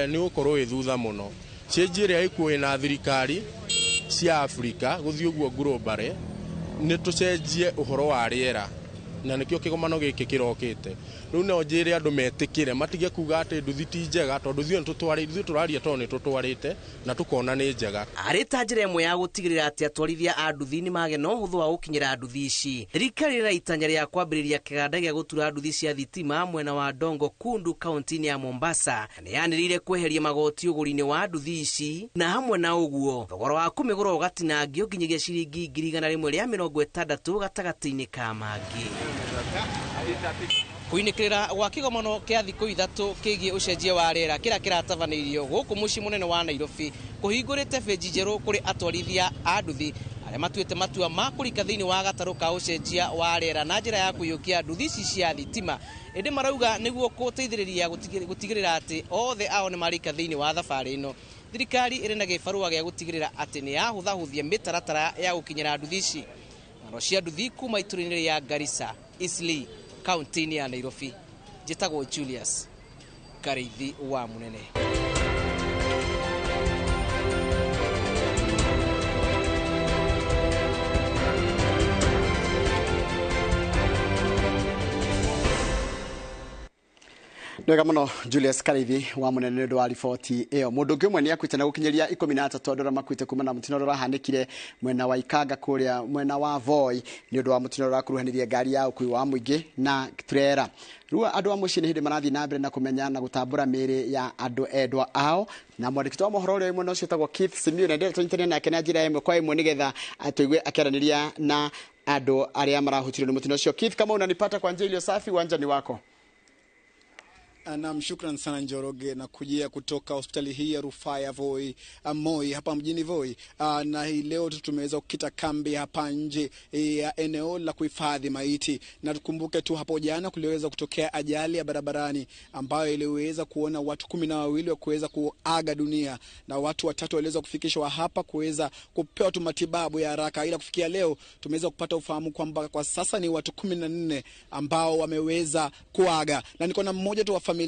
nĩ ũgũkorwo wĩ thutha mũno. Change ĩrĩa ĩkuo ĩna thirikari cia Afrika gũthiĩ ũguo global, nĩ tũcenjie ũhoro wa rĩera, na nĩkĩo kĩgomano gĩkĩ kĩrokĩte. Rĩu no njĩre andũ metĩkĩre matige kuga atĩ nduthi ti njega, tondũ ithuĩ tũraria tondũ nĩ tũtwarĩte na tũkona nĩ njega. Arĩ ta njĩra ĩmwe ya gũtigĩrĩra atĩ atwarithia a nduthi nĩ magĩa na ũhũthũ wa gũkinyĩra nduthi ici, thirikari ĩrĩ na itanya rĩa kwambĩrĩria kĩganda gĩa gũtura nduthi cia thitima mwena wa Dongo Kundu kaunti-inĩ ya Mombasa. Nĩ yanĩrĩire kweheria magoti ũgũri-inĩ wa nduthi ici, na hamwe na ũguo thogora wa kũmĩgũra ũgatinangio nginyagia ciringi 160,000 gatagatĩ-inĩ ka mangĩ. Kuinĩkĩrĩra gwa kĩgomano kĩa thikũ ithatũ kĩgiĩ ũcenjia wa rĩera kĩrĩa kĩratabanĩirio gũkũ mũciĩ mũnene wa Nairobi kũhingũrĩte benji njerũ kũrĩ atwarithia a nduthi arĩa matuĩte matua ma kũrika thĩinĩ wa gatarũ ka ũcenjia wa rĩera na njĩra ya kũiyũkia nduthi ici cia thitima, ĩndĩ marauga nĩguo gũteithĩrĩria gũtigĩrĩra atĩ othe ao nĩ marika thĩinĩ wa thabarĩ ĩno. Thirikari ĩrĩ na gĩbarũa gĩa gũtigĩrĩra atĩ nĩ yahũthahũthia mĩtaratara ya gũkinyĩra nduthi ici. Ng'ano cia nduthi kuma itũra-inĩ rĩa Garissa, Eastleigh, kaunti-inĩ ya Nairobi. Njĩtagwo Julius Kariithi wa Munene. Wega muno Julius Karithi wa munene nĩ ũndũ wa riboti ĩyo. Mũndũ ũngĩ ũmwe nĩ akuĩte na gũkinyĩria 13 andũ arĩa makuĩte kuma na mũtino ũrĩa ũrahanĩkire mwena wa Ikanga kũrĩa mwena wa Voi nĩ ũndũ wa mũtino ũrĩa ũrakuruhanirie ngari ya ũkuui wa mũingĩ na turera. Rĩu andũ a mũciĩ nĩ hĩndĩ marathiĩ na mbere na kũmenya na gũtambũra mĩĩrĩ ya andũ endwa ao, na mwandĩki wa mohoro ũrĩa mwena ũcio ũtagwo Keith Simiyu na ndĩrenda tũnyitanĩre nake na njĩra ĩmwe kwa ĩmwe nĩgetha tũigue akĩaranĩria na andũ arĩa marahutirio nĩ mũtino ũcio. Keith, kama unanipata kwa njia iliyo safi, uwanja ni wako. Naam, shukran sana Njoroge, na kujia kutoka hospitali hii ya rufaa ya Voi, Moi hapa mjini Voi. Na hii leo tu tumeweza kukita kambi hapa nje ya eneo la kuhifadhi maiti, na tukumbuke tu hapo jana kuliweza kutokea ajali ya barabarani ambayo iliweza kuona watu 12 kuweza kuaga dunia na watu 3 waliweza kufikishwa hapa kuweza kupewa tu matibabu ya haraka, ila kufikia leo tumeweza kupata ufahamu kwamba kwa sasa ni watu 14 ambao wameweza kuaga, na niko na mmoja tu wa familia,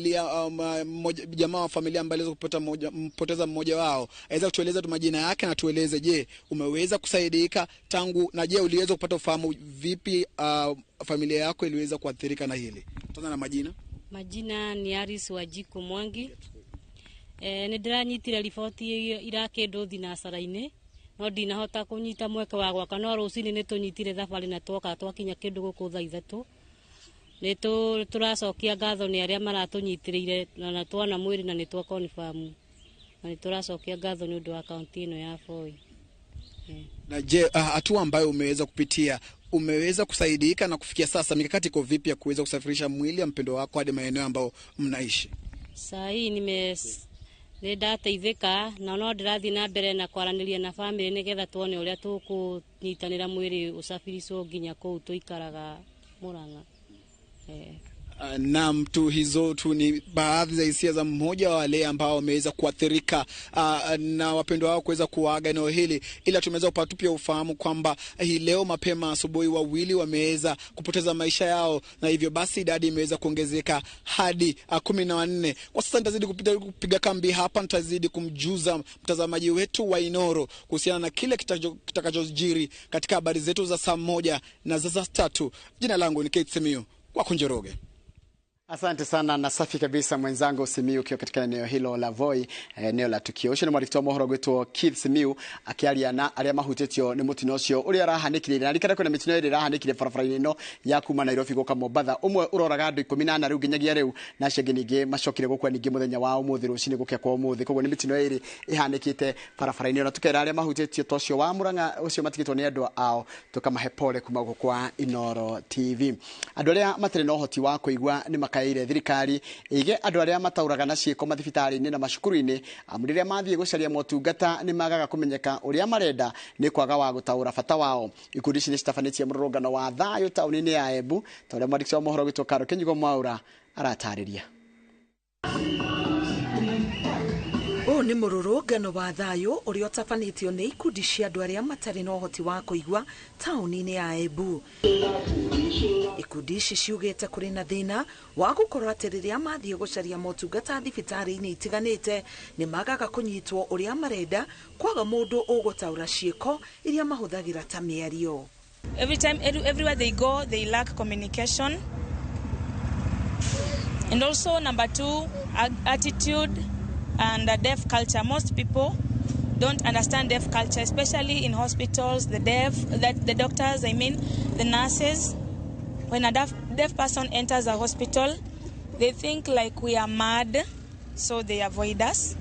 jamaa wa familia ambaye aliweza kupoteza mmoja wao. Aweza kutueleza tu majina yake na tueleze, je, umeweza kusaidika tangu, na je uliweza kupata ufahamu vipi familia yako iliweza kuathirika na hili? Tuanze na majina. Majina ni Aris Wajiko Mwangi. Nĩ ndĩranyitire riboti ira kĩndũ thinacara-inĩ, no ndinahota kũnyita mweke wa gwaka, no rũcinĩ nĩ tũnyitire thabarĩ na twoka twakinya kĩndũ gũkũ thaa 3. Nĩ tũracokia ngatho nĩ arĩa maratũnyitĩrĩire na twana mwĩrĩ na nĩ twa confirm, na nĩ tũracokia ngatho nĩ ũndũ wa kaunti ĩno ya Voi. Na je, hatua ambayo umeweza kupitia, umeweza kusaidika na kufikia sasa mikakati iko vipi ya kuweza kusafirisha mwili ya mpendo wako hadi maeneo ambayo mnaishi? Saa hii nĩ ndateithĩka na no ndĩrathiĩ na mbere na kwaranĩria na famĩlĩ nĩgetha tuone ũrĩa tũkũnyitanĩra mwĩrĩ ũsafiricwo nginya kũu tũikaraga Murang'a. Naam, tu hizo tu ni baadhi za hisia za mmoja wa wale ambao wameweza kuathirika na wapendwa wao kuweza kuaga eneo hili, ila tumeweza kupata pia ufahamu kwamba hii leo mapema asubuhi 2 wameweza kupoteza maisha yao, na hivyo basi idadi imeweza kuongezeka hadi 14. Kwa sasa nitazidi kupiga kambi hapa, nitazidi kumjuza mtazamaji wetu wa Inoro kuhusiana na kile kitakachojiri katika habari zetu za saa 1 na za saa 3. Jina langu ni Kate Simiyu, kwako Njoroge. Asante sana na safi kabisa mwenzangu Simiyu ukiwa katika eneo hilo la Voi, eneo la tukio. Ucio nĩ mwandĩki wa mohoro gwĩtwo Keith Simiyu akĩaria na arĩa mahutĩtio nĩ mũtino ũcio ũrĩa ũrahanĩkire, na ririkana kwĩna mĩtino ĩrĩa ĩrahanĩkire barabara-inĩ ĩno ya kuma Nairobi gũka Mombatha, ũmwe ũroraga andũ 14 rĩu nginyagia rĩu, na acio angĩ ningĩ macokire gũkua ningĩ mũthenya wa ũmũthĩ rũcinĩ gũkĩa kwa ũmũthĩ. Koguo nĩ mĩtino ĩrĩ ĩhanĩkĩte barabara-inĩ ĩno, na tũkera arĩa mahutĩtio ta ũcio wa Murang'a ũcio matigĩtwo nĩ endwa ao, tũkamahe pole kuma gũkũ kwa Inoro TV. Andũ arĩa matarĩ na ũhoti wa kũigua nĩ makaĩire thirikari ĩige andũ arĩa mataũraga na ciĩko mathibitarĩ-inĩ na macukuru-inĩ, amu rĩrĩa mathiĩ gũcaria motungata nĩ magaga kũmenyeka ũrĩa marenda nĩ kwaga wa gũtaũra bata wao. Ikundi ici nĩ citabanĩtie mũrũrũngano wa thayũ taũni-inĩ ya Embu, ta ũrĩa mwandĩki wa mohoro witũ Karo Kĩnyugo Mwaura aratarĩria. Ũyũ nĩ mũrũrũngano wa thayũ ũrĩa ũtabanĩtio nĩ ikundi cia andũ arĩa matarĩ na ũhoti wa kũigua taũni-inĩ ya Embu. Ikundi ici ciugĩte kũrĩ na thĩna wa gũkorwo atĩ rĩrĩa mathiĩ gũcaria motungata thibitarĩ-inĩ itiganĩte nĩ magaga kũnyitwo ũrĩa marenda kwaga mũndũ ũgũtaũra ciĩko iria mahũthagĩra ta mĩario. Every time, everywhere they go, they lack communication. And also number 2, attitude and deaf culture. Most people don't understand deaf culture, especially in hospitals, the doctors, I mean, the nurses. When a deaf person enters a hospital, they think like we are mad, so they avoid us.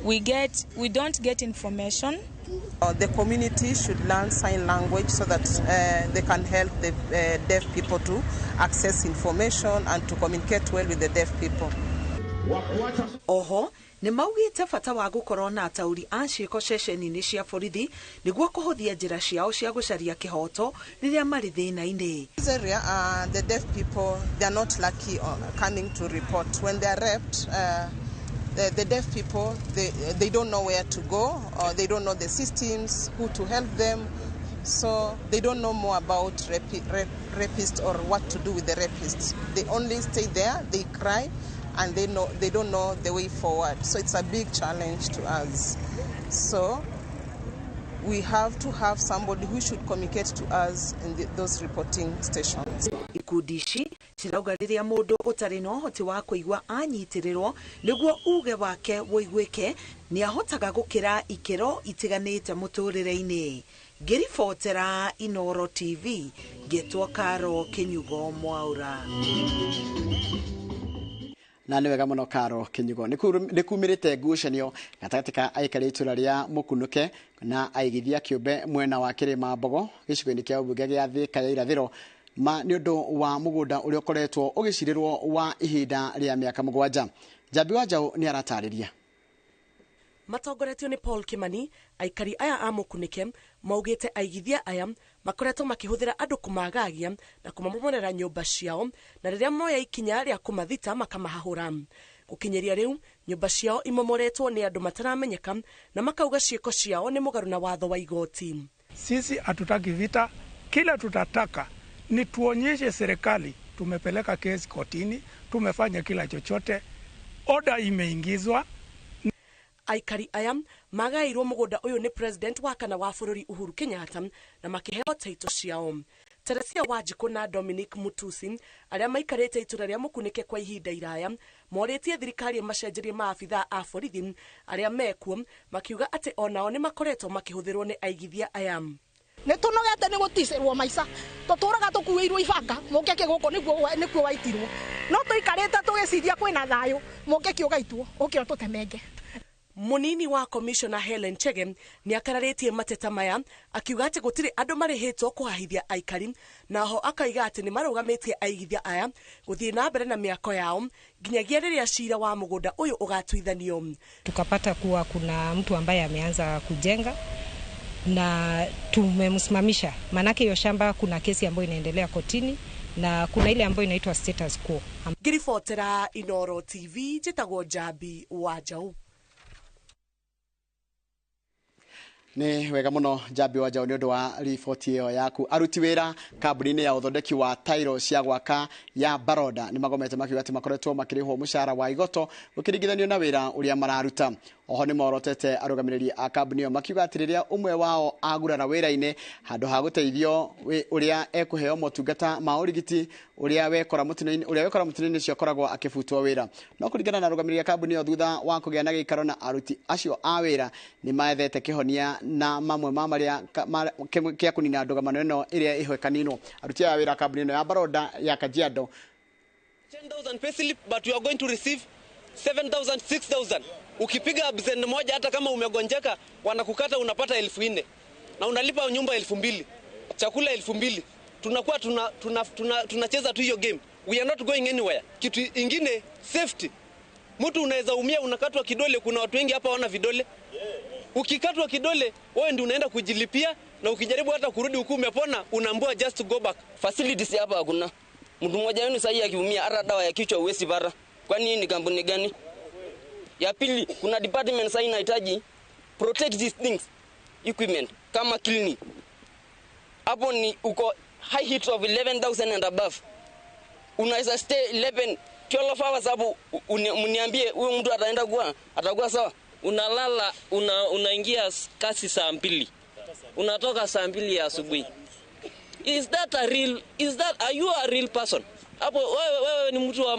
We don't get information. The community should learn sign language so that they can help the deaf people to access information and to communicate well with the deaf people. Oho nĩ maugĩte bata wa gũkorwo na ataũri a ciĩko ceceni-inĩ cia borithi nĩguo kũhũthia njĩra ciao cia gũcaria kĩhoto rĩrĩa marĩ thĩna-inĩ. This area, the deaf people, they are not lucky coming to report. When they are raped, the deaf people, they don't know where to go, or they don't know the systems, who to help them. So they don't know more about rapists or what to do with the rapists. They only stay there, they cry, and they don't know the way forward. So it's a big challenge to us. So we have to have somebody who should communicate to us in those reporting stations. Ikundi ici Cirauga rĩrĩa mũndũ ũtarĩ na ũhoti wa kũigua anyitĩrĩrwo nĩguo uge wake wũiguĩke, nĩ ahotaga gũkĩra ikĩro itiganĩte mũtũrĩre-inĩ. Ngĩribotera Inoro TV, ngĩtwo Karo Kinyugo Mwaura. Na nĩ wega mũno Karo Kinyugo. Nĩ kumĩrĩte ngucanio gatagatĩ ka aikari itũra rĩa Mũkunũke na aigithia kĩũmbe mwena wa Kĩrĩma Mbogo gĩcigo-inĩ kĩa ũmbunge gĩa Thika ya Irathĩro ma nĩ ũndũ wa mũgũnda ũrĩa ũkoretwo ũgĩcirĩrwo wa ihinda rĩa mĩaka 7. Njambi wa Njaũ nĩ aratarĩria. Matongoretio nĩ Paul Kimani, aikari aya a Mũkunĩke maugĩte aigithia aya makoretwo makĩhũthĩra andũ kũmagagia na kũmamomorera nyũmba ciao, na rĩrĩa moya ikinya rĩa kũmathita makamahahũra. Gũkinyĩria rĩu nyũmba ciao imomoretwo nĩ andũ mataramenyeka na makauga ciĩko ciao nĩ mũgarũ na watho wa igoti. Sisi hatutaki vita, kila tutataka ni tuonyeshe serikali tumepeleka kesi kotini, tumefanya kila chochote, oda imeingizwa. Aikari aya magairwo mũgũnda ũyũ nĩ president wa kana wa bũrũri Uhuru Kenyatta na makĩheo taito ciao. Teresia Wanjikũ na Dominic Mutusi arĩa maikarĩte itũra rĩa Mũkunĩke kwa ihinda iraya morĩtie thirikari ĩmacenjerie maabithaa a borithi arĩa mekuo, makiuga atĩ onao nĩ makoretwo makĩhũthĩrwo nĩ aigithia aya. Nĩ tũnogete nĩ gũticĩrwo maica, tũtũraga tũkuĩirwo ibanga mũkeke gũkũ nĩkuo waitirwo, no tũikarĩte tũgĩciria kwĩna thayũ mũkeke ũgaitwo ũke ũtũtemenge. Munini wa Commissioner Helen Chege nĩ akararĩtie mateta maya akiuga atĩ gũtirĩ andũ marĩhĩtwo kũhahithia aikari, naho akaiga atĩ nĩ marũgamĩtie aigithia aya gũthiĩ na mbere na mĩako yao nginyagia rĩrĩa cira wa mũgũnda ũyũ ũgatuithanio. Tukapata kuwa kuna mtu ambaye ameanza kujenga na tumemsimamisha, manake hiyo shamba kuna kesi ambayo inaendelea kotini na kuna ile ambayo inaitwa status quo. Ngiribotera Inoro TV, njĩtagwo Njambi wa Njaũ. Nĩ wega mũno Njambi wa Njaũ nĩ ũndũ wa riboti ĩyo yaku. Aruti wĩra kambuni-inĩ ya ũthondeki wa tairo cia gwaka ya Baroda nĩ magomete makiuga atĩ makoretwo makĩrĩhwo mũcara wa igoto gũkĩringithanio na wĩra ũrĩa mararuta. Oho nĩ morotete arũgamĩrĩri a kambuni ĩyo makiuga atĩ rĩrĩa ũmwe wao agurara wĩra-inĩ handũ ha gũteithio ũrĩa ekũheo motungata ma ũrigiti ũrĩa wekora mũtino-inĩ ũcio akoragwo akĩbutwo wĩra. No kũringana na arũgamĩrĩri a kambuni ĩyo thutha wa kũgĩa na gĩikaro na aruti acio a wĩra nĩ maethete kĩhonia na mamwe ma marĩa kĩa kũnina ndũgamano ĩno ĩrĩa ĩhwekaninwo. Aruti a wĩra kambuni ĩno ya Baroda ya Kajiado 10,000 payslip but you are going to receive 7,000 6,000. Ukipiga absent moja hata kama umegonjeka wanakukata unapata 4,000 na unalipa nyumba 2,000, chakula 2,000. Tunakuwa tunacheza tu hiyo game. We are not going anywhere. Kitu ingine safety. Mtu unaweza umia unakatwa kidole, kuna watu wengi hapa wana vidole. Ukikatwa kidole wewe ndio unaenda kujilipia, na ukijaribu hata kurudi huku umepona unaambiwa just go back. Facilities hapa hakuna. Mtu mmoja wenu sasa akiumia hata dawa ya kichwa huwezi pata. Kwani ni kampuni gani? Ya pili, kuna department sasa inahitaji protect these things equipment kama clinic. Hapo ni uko high heat of 11,000 and above. Unaweza stay 11 12 hours hapo, uniambie huyo mtu ataenda kuwa atakuwa sawa? Unalala unaingia kasi saa 2. Unatoka saa 2 ya asubuhi. Is that a real, is that, are you a real person? Hapo wewe ni mtu wa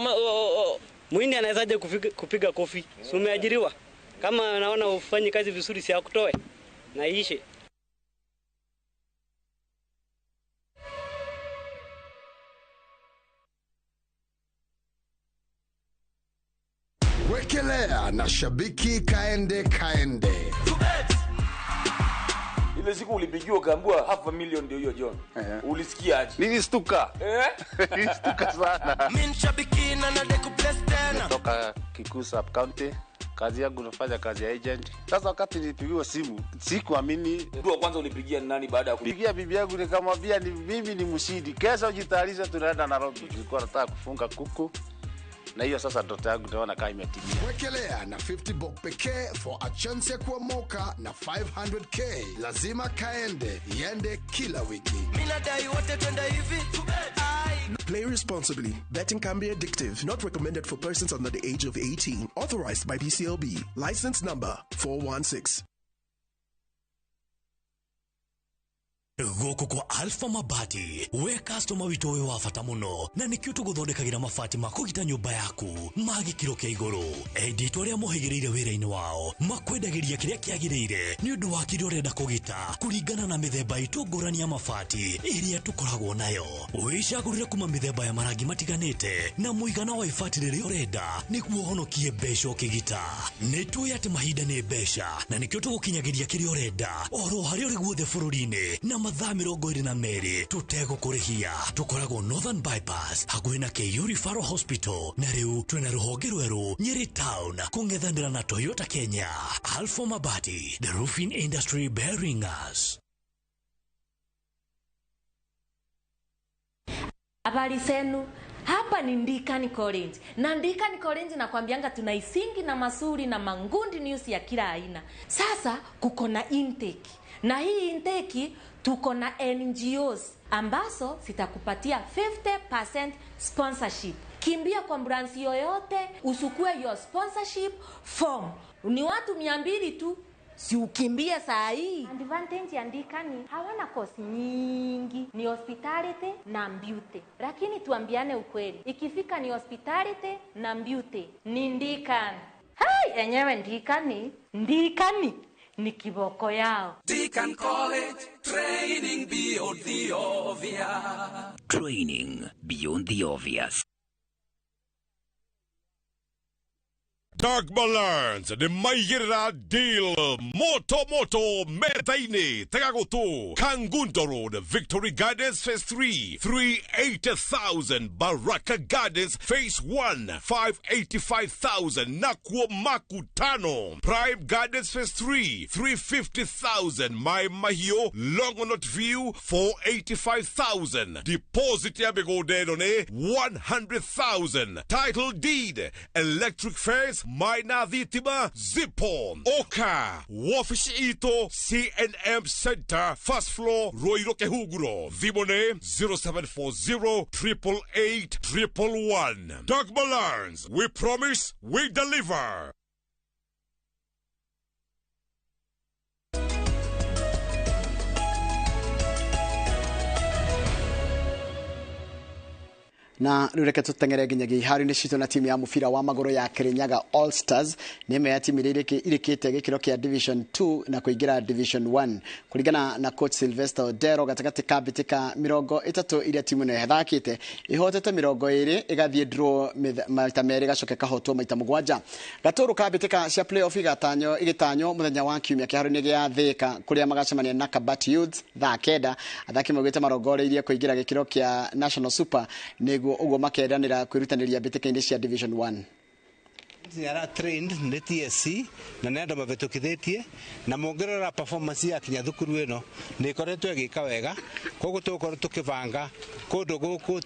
Muhindi anawezaje kupiga kofi? Si umeajiriwa? Kama naona ufanye kazi vizuri si akutoe na iishe. Wekelea na shabiki kaende kaende. Ile siku ulipigiwa ukaambiwa 500,000 ndio hiyo John. Ulisikia aje? Nilistuka. Nilistuka sana. Mimi shabiki na nadeku bless tena. Natoka Kikuyu Sub County. Kazi yangu nafanya kazi ya agent. Sasa wakati nilipigiwa simu, sikuamini. Mtu wa kwanza ulipigia ni nani baada ya kupigia bibi yangu nikamwambia ni mimi ni mshindi. Kesho jitayarishe tunaenda Nairobi. Nilikuwa nataka kufunga kuku. Na hiyo sasa ndoto yangu naona kama imetimia. Wekelea na 50 bob pekee for a chance ya kuomoka na 500k. Lazima kaende, iende kila wiki. Mimi nadai wote twende hivi. Play responsibly. Betting can be addictive. Not recommended for persons under the age of 18. Authorized by BCLB. License number 416. Gũkũ kwa Alpha Mabati, we customer witũ wĩ wa bata mũno, na nĩkĩo tũgũthondekagĩra mabati ma kũgita nyũmba yaku ma gĩkĩro kĩa igũrũ. Endia arĩa mohĩgĩrĩire wĩra-inĩ wao makwendagĩria kĩrĩa kĩagĩrĩire nĩ ũndũ wa kĩrĩa ũrenda kũgita kũringana na mĩthemba itũ ngũrani ya mabati ĩrĩa tũkoragwo nayo. Wĩcagũrĩre kuma mĩthemba ya marangi matiganĩte na mũigana wa ibati rĩrĩa ũrenda nĩguo ũhonokie mbeca ũkĩgita. Nĩ tũĩ atĩ mahinda nĩ mbeca na nĩkĩo tũgũkinyagĩria kĩrĩa ũrenda oro harĩa ũrĩ guothe bũrũri-inĩ na mathaa 22 tũtegũkũrĩhia. Tũkoragwo Northern Bypass hakuhĩ na KU Referral Hospital, na rĩu twĩna rũhonge rwerũ Nyeri Town kũng'ethanĩra na Toyota Kenya. Alpha Mabati, the roofing industry bearing us. Habari zenu, hapa ni Ndikani College. Na Ndikani College nakwambianga tuna isingi na masuri na mangundi news ya kila aina. Sasa kuko na intake. Na hii intake tuko na NGOs ambazo zitakupatia 50% sponsorship. Kimbia kwa branch yoyote usukue your sponsorship form. Ni watu 200 tu. Si ukimbie saa hii. Advantage ya Ndikani hawana course nyingi, ni hospitality na beauty. Lakini tuambiane ukweli, ikifika ni hospitality na beauty ni Ndikani. Hai, enyewe Ndikani, Ndikani ni kiboko yao. Deacon College, training beyond the obvious. Training beyond the obvious. Dagmar Learns nĩ maigĩrĩra deal moto moto metha-inĩ. Tega gũtũ, Kangundo Road, Victory Gardens Phase 3, 380,000, Baraka Gardens Phase 1, 585,000, Nakuo Makutano Prime Gardens Phase 3, 350,000, Mai Mahiu Longonot View 485,000. Deposit ya mĩgũnda ĩno nĩ 100,000. Title deed, electric fence, Maina thitima zipo. Oka wabici itũ CNM Center, first floor, Ruiru Kihunguro. Thimũ nĩ 0740 888 111. Dagmar Learns, we promise, we deliver. Na rĩu reke tũteng'ere nginyagia iharo-inĩ citũ na timu ya mũbira wa magũrũ ya Kirinyaga All Stars nĩ ĩmwe ya timu iria irĩkĩte gĩkĩro kĩa Division 2 na kũingĩra Division 1. Kũringana na coach Sylvester Odero, gatagatĩ ka mbĩtĩka 30 iria timu ĩno ĩthakĩte, ĩhotete 20, ĩgathiĩ draw maita 2, ĩgacoka ĩkahotwo maita 7. Gatũrũ ka mbĩtĩka cia playoff igĩtanywo mũthenya wa kiumia kĩharo-inĩ gĩa Thika kũrĩa magacemania na Kabati Youths thaa 9. Athaki maugĩte marongoreirie kũingĩra gĩkĩro kĩa National Super nĩguo ũguo makendanĩra kwĩrutanĩria mbĩtĩka-inĩ cia Division 1. Nĩ ara trained nĩ TSC na nĩ andũ mabĩtũkithĩtie, na mũngĩrora performance ya kinya thukuru ĩno nĩ ĩkoretwo ĩgĩka wega. Koguo tũgũkorwo tũkĩbanga kũndũ gũkũ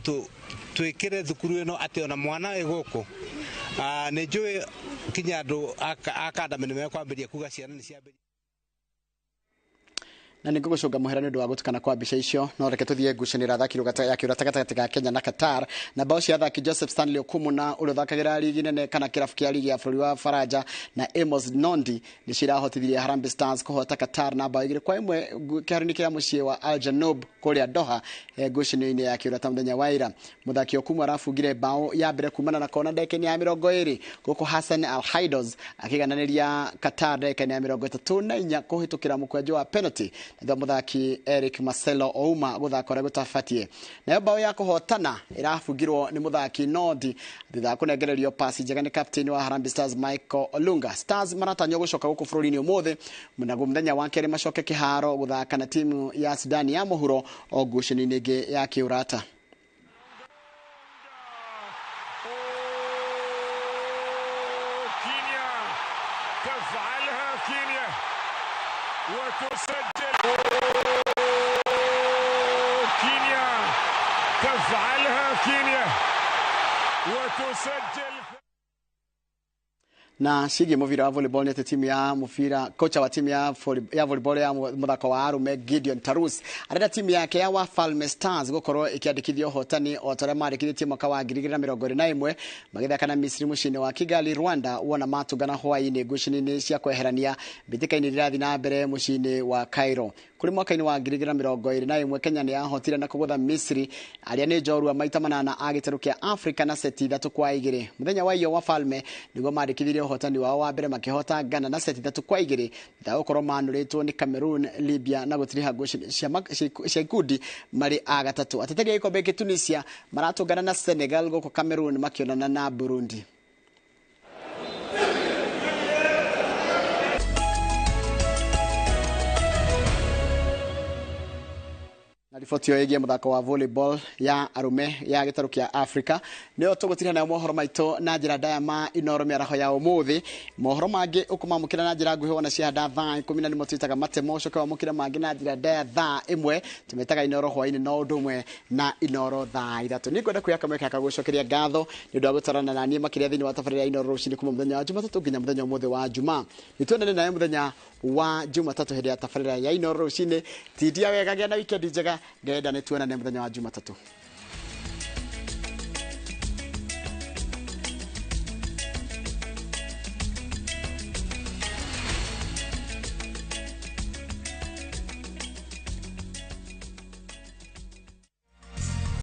twĩkĩre thukuru ĩno atĩ ona mwana wĩ gũkũ, nĩ njũĩ kinya andũ a academy nĩ mekwambĩrĩria kuga ciana nĩ ciambĩrĩria. Na nĩngũgũcũnga mũhera nĩ ũndũ wa gũtukana kwa mbica icio, no reke tũthiĩ ngucanĩro athaki ya kĩũrata gatagatĩ ga Kenya na Qatar. Na bao cia athaki Joseph Stanley Okumu na ũrĩa ũthakagĩra ligi nene kana kĩrabu kĩa ligi ya bũrũri wa Faranja na Amos Nondi nĩ cirahotithirie Harambee Stars kũhota Qatar na bao 2-1 kĩharo-inĩ kĩa mũciĩ wa Al Janoub kũrĩa Doha ngucanĩro-inĩ ya kĩũrata mũthenya wa ira. Mũthaki Okumu arabungire bao ya mbere kumana na kona ndagĩka-inĩ ya 20, gũkũ Hassan Al Haidos akĩigananĩria Qatar ndagĩka-inĩ ya 34 kũhĩtũkĩra mũkwanjũ wa penalty thutha mũthaki Eric Marcelo Ouma gũthaka ũrĩa gũtabatie. Nayo bao ya kũhotana ĩrabungirwo nĩ mũthaki Nondi thutha wa kũnengererio pasi njega nĩ captain wa Harambee Stars Michael Olunga. Stars maratanywo gũcoka gũkũ bũrũri-inĩ ũmũthĩ, naguo mũthenya wa kerĩ macoke kĩharo gũthaka na timu ya Sudani ya mũhuro o ngucanio-inĩ ĩngĩ ya kĩũrata. كينيا تفعلها كينيا وتسجل. Na ciĩgiĩ mũbira wa volleyball nĩ atĩ timu ya mũbira, kocha wa timu ya volleyball ya mũthako wa arũme Gideon Tarus arenda timu yake ya Wafalme Stars gũkorwo ĩkĩandĩkithia ũhotani o ta ũrĩa mandĩkithĩtie mwaka wa 2021 magĩthaka na Misri mũciĩ-inĩ wa Kigali, Rwanda, wona matũngana hwaĩ-inĩ ngucanio-inĩ cia kweherania mbĩtĩka-inĩ irathiĩ na mbere mũciĩ-inĩ wa Cairo. Kũrĩ mwaka-inĩ wa 2021 Kenya nĩ yahotire na kũgũtha Misri arĩa nĩ njorua maita 8 a gĩtarũ kĩa Africa na seti 3-2. Mũthenya wa iyo Wafalme nĩguo mandĩkithirie ũhotani wao wa mbere makĩhota Ghana na seti 3-2 thutha wa gũkorwo manũrĩtwo nĩ Cameroon, Libya na gũtiriha ngucanio cia ikundi marĩ a gatatũ. Ateteri a gĩkombe gĩkĩ Tunisia maratũngana na Senegal gũkũ Cameroon makĩonana na Burundi. Na riboti ĩyo ĩgiĩ mũthako wa volleyball ya arũme ya gĩtarũ kĩa Africa nĩyo tũgũtira nayo mohoro maitũ na njĩra ndaya ma Inoro mĩaraho ya ũmũthĩ. Mohoro mangĩ ũkũmamũkĩra na njĩra nguhĩ wona ciahanda thaa 10 na nĩmo twĩtaga matemo, ũcoke wamũkĩre mangĩ na njĩra ndaya thaa 1 tũmetaga Inoro hwaĩ-inĩ no ũndũ ũmwe na Inoro thaa 3. Nĩngwenda kuoya kamweke gaka gũcokeria ngatho nĩ ũndũ wa gũtarana na niĩ makĩria thĩinĩ wa tabarĩra ya Inoro rũcinĩ kuma mũthenya wa Jumatatũ nginya mũthenya ũmũthĩ wa Jumaa. Nĩtuonane nawe mũthenya wa Jumatatũ hĩndĩ ya tabarĩra ya Inoro rũcinĩ. Tindia wega, gĩa na wikendi njega, ngenda nĩtuonane mũthenya wa Jumatatũ.